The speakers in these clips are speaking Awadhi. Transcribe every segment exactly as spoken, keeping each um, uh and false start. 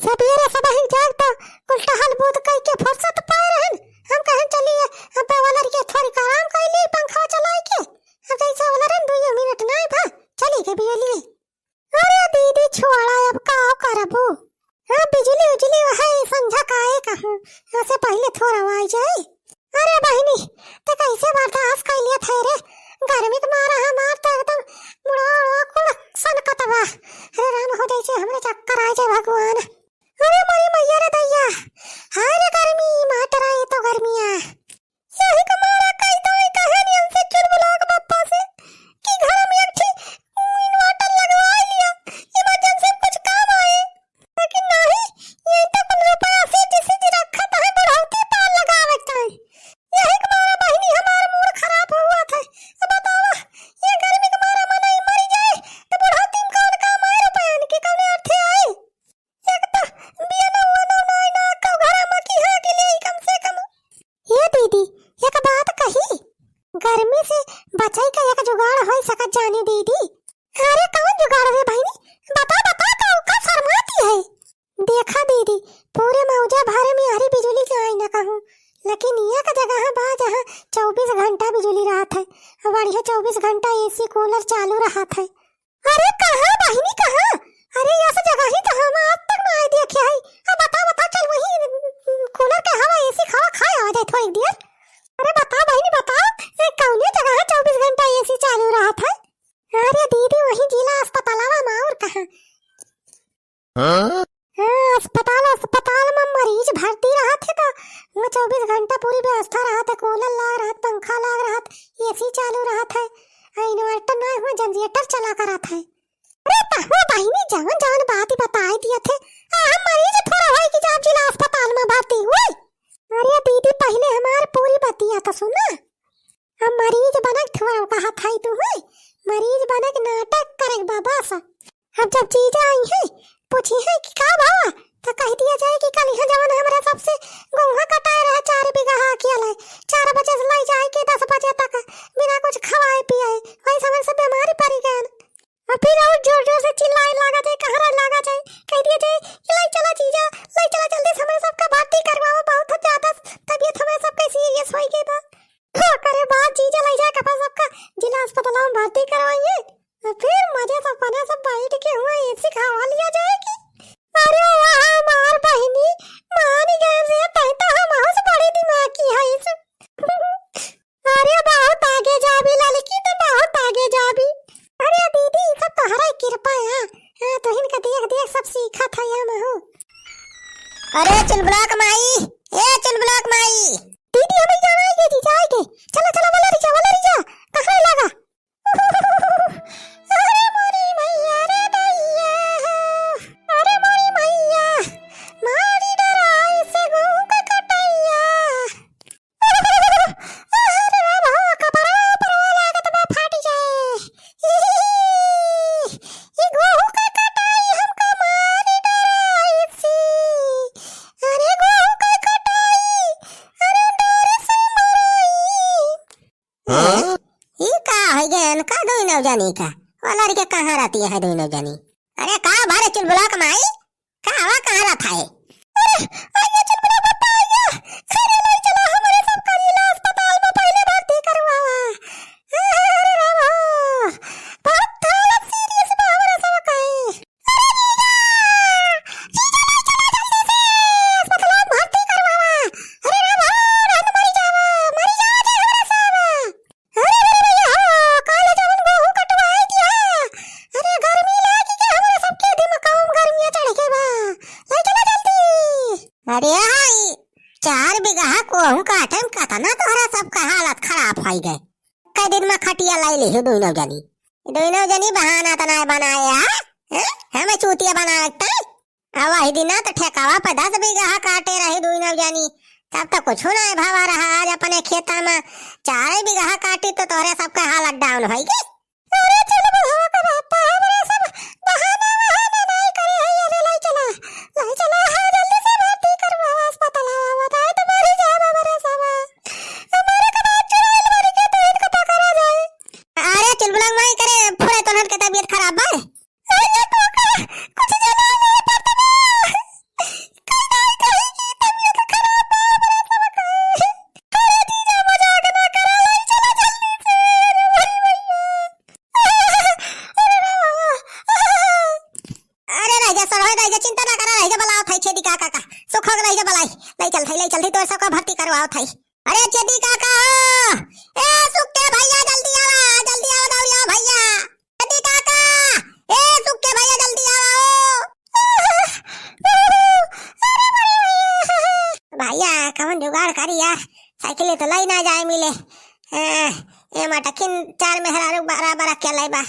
अबेरे सबहिन जाग त कुल टहल बूद कइ के फुर्सत पाए रहन। हम कहन चलिए, अब वाला के थोड़ी आराम कइ ली पंखा चलाइ के। अब जैसे वाला रन दुइयो मिनट नाई भा चली के बिजली। अरे दीदी छोड़ा, अब का करबू? हाँ, बिजली उजली है, संझा काहे कहूँ, ऐसे पहिले थोड़ा आइ जाए। अरे बहिनी, ते कैसे बर्दाश्त कइ लिया थे रे? गर्मी के मारा हमार तो एकदम मुड़वा उड़वा कुल सनकत बा। अरे राम, हो जैसे हमरे चक्कर आ जाए भगवान। अरे मोरी मैया रे दैया, हाय रे गर्मी, मार डराए तो गर्मिया। यही के मारा कहि दो, कहे नियन से चुलबुलाक बप्पा से कि घर में एक ठी inverter लगवाइ लिया, emergency में कुछ काम आए। लेकिन नहीं, ये तो कुल रुपया सीज सीज रखत है, बुढ़ौती पार लगावे के चाही। यही के मारा बहिनी हमार mood खराब हुआ था। अब बतावा, ये गर्मी के मारा मनई मरि जाए, तो बुढ़ौती में कौन काम आए रुपया के, कौन अर्थ आए? एक तो बियना उअना नाई ना, कौ घरा में की हाँ के लिए कम से कम। ये दीदी, एक बात कही, गर्मी से बचई का एक जुगाड़ होइ सकत जानी दीदी। अरे कौन जुगाड़ रे बहिनी? बता, बता, का, का शर्माती है? देखा दीदी, पूरे मौजा भरे में हरी बिजुली के आई ना कहूँ, लेकिन एक जगह बा जहाँ चउबीस घंटा बिजुली रहत है, बढ़िया चउबीस घंटा AC cooler चालू रहत है। अरे कहाँ बहिनी, कहाँ? अरे ऐसा जगह ही तो हम आज तक नाई देखे है। अब बता, बता, चल वही cooler के हवा, AC के हवा खाए आ जाए थोड़ी देर। अरे बता बहिनी, बता, ये कौने जगह है चउबीस घंटा AC चालू रहत है? अरे दीदी, वही जिला अस्पतालवा में, और कहाँ? हाँ? हाँ, अस्पताल, अस्पताल में मरीज भर्ती रहत है तो वो चउबीस घंटा पूरी व्यवस्था रहत है, cooler लाग रहत, पंखा लाग रहत, AC चालू रहत है, आ inverter ना हुआ, generator चला करत है। अरे तहवा बहिनी जवन जवन बात बताई दिया थे, आ हम मरीज थोड़ा होई कि जाब जिला अस्पताल में भर्ती हुई। अरे दीदी पहिले हमार पूरी बतिया तो सुना। हम मरीज बनक थोड़ा कहा था तू हुई, मरीज बनक नाटक करे बाबा सा। अब जब जीजा आई है, पूछी है कि का भावा, तो कह दिया जाए कि कल यहाँ जवन हमरे सबसे गोहूँ कटाए रहे चार बीघा हाकिया लाए, चार बजे से लाई जाए के दस बजे तक बिना कुछ खवाए पियाए, वही समय से बीमारी पड़ी गए। और फिर और जोर जोर से चिल्लाए लागा जाए, कहरा लागा जाए, कह दिया जाए कि लाई चला जीजा, लाई चला जल्दी से हमें सबका भर्ती करवाओ, बहुत ज्यादा तबीयत हमें सबके सीरियस हो गई बा। हाँ, करे बात जीजा लाई जाए कपा सबका जिला अस्पताल में भर्ती करवाइए। तो फिर मजे से अपने सब बैठ के हुआ AC खावा लिया जाए कि। अरे वाह हमार बहिनी, मान गए रे, तै तो हम बहुत बड़ी दिमाग की है इस। अरे बहुत आगे जाबी ललकी, तो बहुत आगे जाबी। अरे दीदी, ई सब तोहरे कृपा है। हाँ, तोहिन का देख देख सब सीखत है हम हो। अरे चुलबुलाक माई, ए चुलबुलाक माई। दीदी, हमें जाना है ये जीजा आए के। चला, चला, वाला रिजा, वाला रिजा। कहाँ लगा? अरे मोरी मैया रे दैया हो। अरे मोरी मैया, मारी डराई से गेहूं के कटैया। अरे बाबा, कपड़वा उपरवा लागत बा फाट जाए। ई गेहूं के कटाई हमका मारी डराई से। अरे गेहूं के कटाई, अरे डोरी से मराई। हाँ? ई का होइ गए इनका दुइनौ जनी का? वो लड़के कहाँ रहती है दुइनौ जनी? अरे का भा रे चुलबुलाक माई? का हवा कहाँ रहत है? अरे, आइए चुलबुलाक बप्पा, आइए। अरे, लाई चला हमरे सबका जिला अस्पताल में पहिले भर्ती करवावा। अरे राम हो, बहुत हालत सीरियस बा हमरे सबका। अरे जीजा, जीजा लाई चला जल्दी से अस्पताल में भर्ती करवावा। अरे राम हो, ना तो मरी जावा, मरी जावा जी हमरे सब। अरे, अरे, भैया हो, काले जवन गेहूं कटवाए दिया। अरे, गर्मी लागी के हमरे सबके दिमाग में गर्मिया चढ़ के बा। ले चला जल्दी। अरे हाय, चार बीघा गेहूं काटे में कतना तोहरा सबका हालत खराब होइ गए। कई दिन में खटिया लाई ली दुइनौ जनी। दुइनौ जनी बहाना त नाय बनाए, आ? हैं? हमें चूतिया बनाए लगता है। अब वही दिना तो ठेकावा पे दस बीघा काटे रही दुइनौ जनी, तब तो कुछ ना भवा रहा। आज अपने खेता में चार बीघा काटी तो तोहरे सबका हालत down होई गई। अरे चल बुढ़वा का बापा, हमरे सब बहाना वहाना नहीं करे है। अरे लाई चला, लाई चला, हाँ जल्दी से भर्ती करवावा अस्पताल, बताए तो मरी जाब हमरे सब। हमारे के बाद चुड़ैल बन के तो इनको पकड़ा जाए। अरे चुलबुलाक माई करे, फुरे तोहन के तबीयत खराब बा। अरे तो का, कुछ जनाई नहीं पड़ता बा। थई छेदी काका का। सुखो के लई जा बलाई, लई चल थई, लई चल थई, तोर सबका भर्ती करवाओ थई। अरे छेदी काका हो, ए सुख के भैया जल्दी आवा, जल्दी आवा, दौड़ी आवा भैया। छेदी काका, ए सुख के भैया जल्दी आवा हो। भैया कवन जुगाड़ करी यार, साइकिल तो लई ना जाए मिले। ए, ए मटकिन चार मेहरारू बराबर अकेले बा।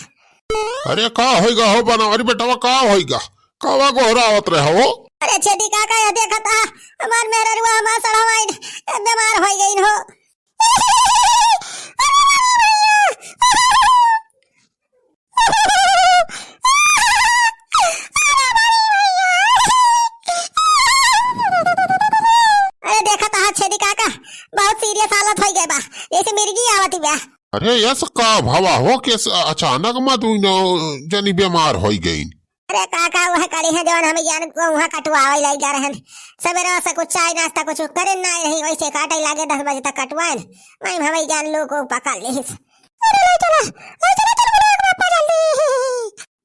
अरे का होइगा हो बनवारी बेटवा, का होइगा? कावा गोहरावत रहे हो? अरे छेदी काका, ये देखत आ, हमार मेहररुआ हमार सड़वाइन बीमार होइ गइन हो। अरे देखत आ छेदी काका, बहुत सीरियस हालत होइ गए बा, जैसे मिर्गी आवत बा। अरे यस का भवा हो, कैसे अचानक मा दुइनो जनी बीमार होइ गइन? अरे काका, वह करी है जौन हम जान को वहाँ कटवावे लई जा रहन। सवेरे से कुछ चाय नाश्ता कुछ करे ना रही, वैसे काटे लागे दस बजे तक कटवाएन। वहीं हम जान लो को पकड़ ली। अरे ले चला, ले चला, चल बोलो एक बापा जल्दी।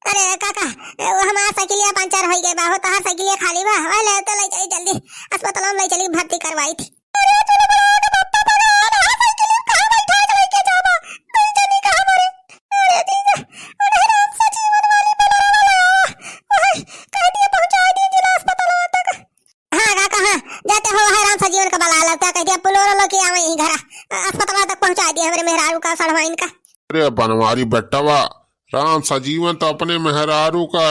अरे काका, वो हमार साइकिलिया पंचर होइ गए बा, हो तोहार साइकिलिया खाली बा, वह ले तो ले चली जल्दी, अस्पताल में ले चली भर्ती करवाई थी। अरे चलो बोलो के बापा भगवान, हाँ साइकिलिया कहाँ बैठा के लेके जाबा, दई जनी कहाँ मरे। अरे जीजा, अरे राम सजीवन वाली बोलो वाला, वह कह दिए पहुँचा दी जिला अस्पताल तक। हाँ काका, हाँ, जाते हो वह राम सजीवन का बला लगता, कह दिया पुलोरो लो के आवे ही घरा, अस्पताल तक पहुँचा दिए हमरे मेहरारू का सड़वाइन का। अरे बनवारी बेटवा, राम सजीवन तो अपने मेहरारू का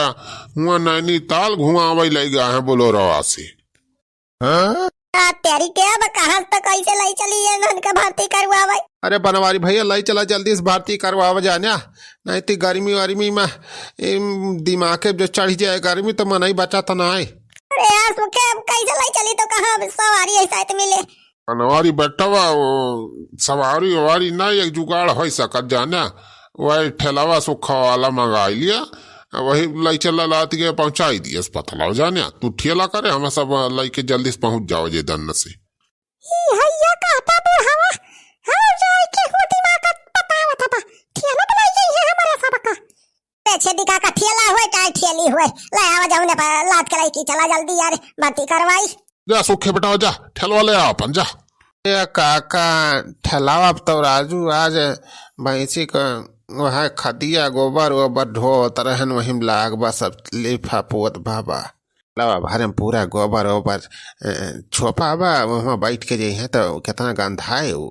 हुआ नैनीताल घुमावे लई गया है बोलोरवा से। हाँ? आ, तेरी के अब कहाँ तक कैसे लई चली ये धन का भर्ती करवावे? अरे बनवारी भैया, लई चला जल्दी से भर्ती करवावे जाना, नहीं तो गर्मी वर्मी में, इम, दिमाग के जो चढ़ जाए गर्मी तो मनई बचा तो ना आए। अरे यार, सुखे अब कैसे लई चली तो कहाँ अब सवारी ऐसा तो मिले? बनवारी बेटवा, वो सवारी ववारी ना एक जुगाड़ होइ सकत जाना, वही ठेलावा सुखा वाला मंगाई लिया, वही लई चला लात के पहुँचाई दिए अस्पताल जाना। तू ठेला करे, हम सब लई के जल्दी से पहुँच जाओ जे दन्न से। ई हैया कहता बुढ़ावा, हम जाए के होती माँ का बतावत बा, ठेला बनाई गई है हमारे सबका। ए छेदी काका, ठेला होए चाहे ठेली होए, ले आवा जाओ ने पा-, लाद के लइकी चला जल्दी यार, भर्ती करवाई। जा सुखे बेटा, जा, ठेलवा ले आ अपन, जा। ए काका, ठेलावा अब तो राजू आज भैंसी क वह खदिया गोबर ओबर ढोत रहन, वही में लाग बा सब लिफा पोत बाबा। ठेलावा भरे में पूरा गोबर ओबर, ए, छोपा बा, वहाँ बैठ के जइहे तो कितना गंधाए उ।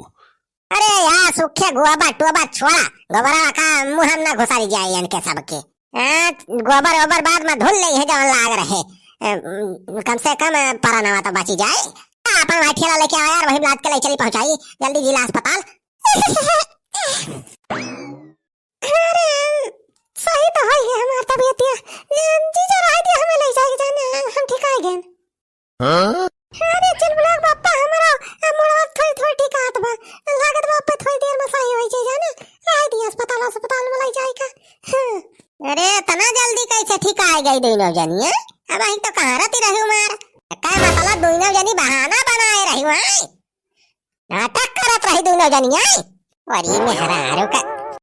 अरे यार, सुखे गोबर टोबर छोड़ा, गोबरवा का मुँह में ना घुसारी जाए इनके सबके। हाँ, गोबर ओबर बाद में धुल लेइहे जवन लाग रहे। ए, कम से कम परनवा तो बची जाए। अपन वही ठेला लेके आवा यार, वही लाद के ले चली पहुँचाई जल्दी जिला अस्पताल। अरे, सही तो है ये हमार तबीयत ये। जीजा रह दिया, हमें ले जाए जाने, हम ठीक आ गए। हाँ? अरे चल बोला बापा हमारा, आ, मुड़वा थोड़ी थोड़ी ठीक आत बा। लागत बापा थोड़ी देर में सही होइ जाए जाना। रह दिया अस्पताल, अस्पताल में ले जाए का। हाँ। अरे इतना जल्दी कैसे ठीक आ गई दोनों जनिया? अब आई तो कहाँ रहती रही मार? का मतलब दोनों जनी बहाना बनाए रही हुआ? नाटक करत रही दोनों जनिया। और ये मेहरारू का